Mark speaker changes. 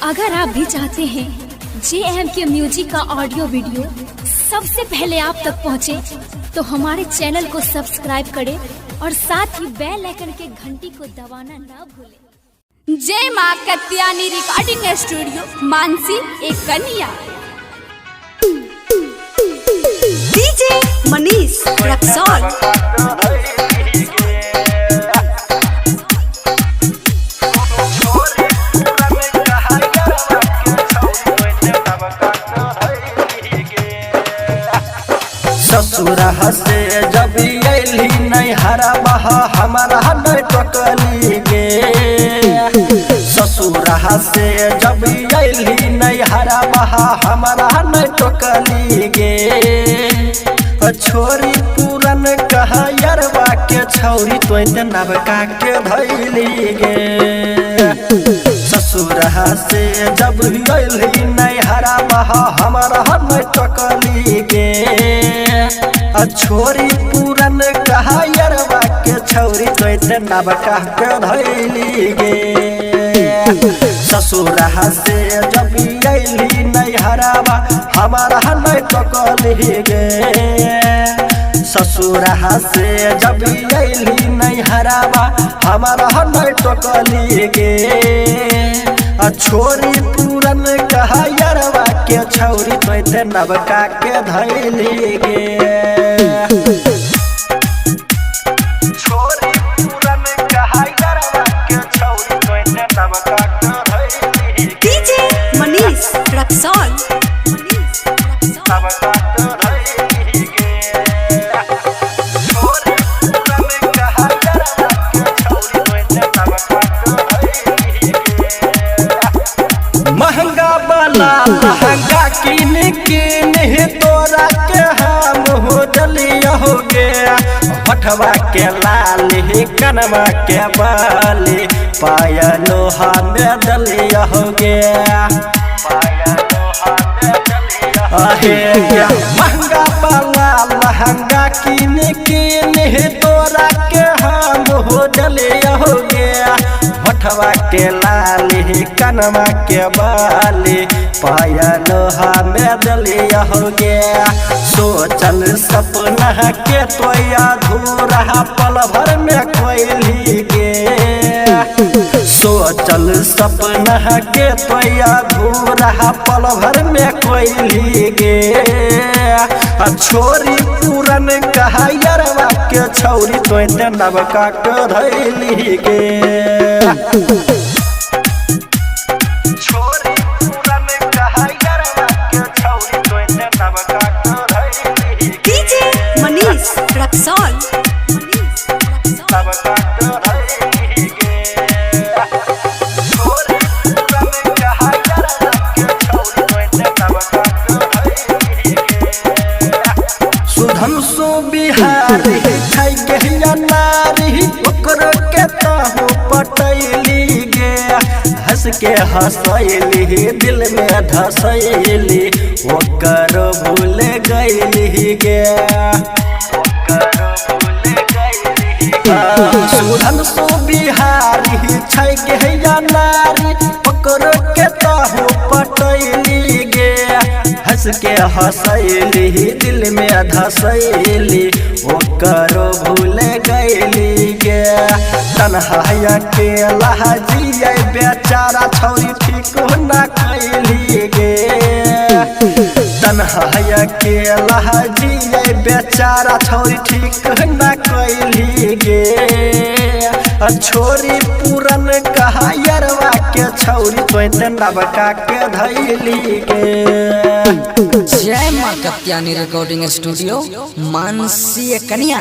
Speaker 1: अगर आप भी चाहते हैं जे एम के म्यूजिक का ऑडियो वीडियो सबसे पहले आप तक पहुंचे, तो हमारे चैनल को सब्सक्राइब करें और साथ ही बेल आइकन के घंटी को दबाना ना भूलें।
Speaker 2: जय माँ कत्यानी रिकॉर्डिंग स्टूडियो मानसी एक कन्या।
Speaker 3: डीजे मनीष रक्सौल।
Speaker 4: ससुरा से जब अली नैहरा बहा हमारा नहीं टकली गे। ससुरा से जब अली नैहरा बहा हमारा नहीं टकली गे। छोरी पूरन कहा यरवा के छौरी तो नबका के धैली गे। ससुरा से जब अली नैहरा बहा हमारा नहीं टकली गे। छोरी पूरन कहा यरवा के छौरी तो नबका के धैली गे। ससुरा से जब अली नैहरावा हमारा नहीं टकली गे। ससुरा से जब अली नैहरावा हमारा नहीं टकली गे। छोरी पूरन कहा यरवा के छौरी तो नबका के धैली गे। छोरी पूरन कहा यरवा के छौरी तो नबका के धैली गे।
Speaker 3: डीजे मनीष रक्सौल।
Speaker 4: नबका के धैली गे। छोरी पूरन कहा यरवा के छौरी तो नबका के धैली गे। महंगा वाला लहंगा किन किन तोरा के हम हो डलिया हो गया। होठवा के लाली कनवा के बाली पायलो हमें डलिया हो गया। अहे महंगा वाला लहंगा किन किन तोरा के हम हो डलिया हो गया। होठवा के लाली कनवा के बाली पायलो हमें डलिया हो गया। सोचल सपना के तो अधूरा पल भर में कोयली गे। सोचल सपना के तो अधूरा पल भर में कोयली गे। छोरी पूरन कहा यरवा के छौरी तो नबका के धैली गे। छोरी पूरन कहा यरवा के छौरी तो नबका के धैली गे।
Speaker 3: डीजे मनीष रक्सौल।
Speaker 4: नबका के धैली गे। छोरी पूरन कहा यरवा के छौरी तो नबका के धैली गे। सुधंसु बिहारी छै गहिया नारी ओकरो के ताहू पटैली गे। हंस के हंसैली दिल में धसैली ओकर भूल गैली गे। सुधंसु बिहारी छै गहिया नारी ओकरो के ताहू पटैली गे। हंस के हंसैली दिल में धसैली ओकरो भूल गैली गे। तन्हा अकेला जियै बेचारा छौरी ठीक ना कैली गे। तन्हा अकेला जियै बेचारा छौरी ठीक ना कैली गे। छोरी पूरन कहा यरवा के छौरी तो नबका के धैली गे।
Speaker 5: जय माँ कत्यानी रिकॉर्डिंग स्टूडियो मानसी कन्या।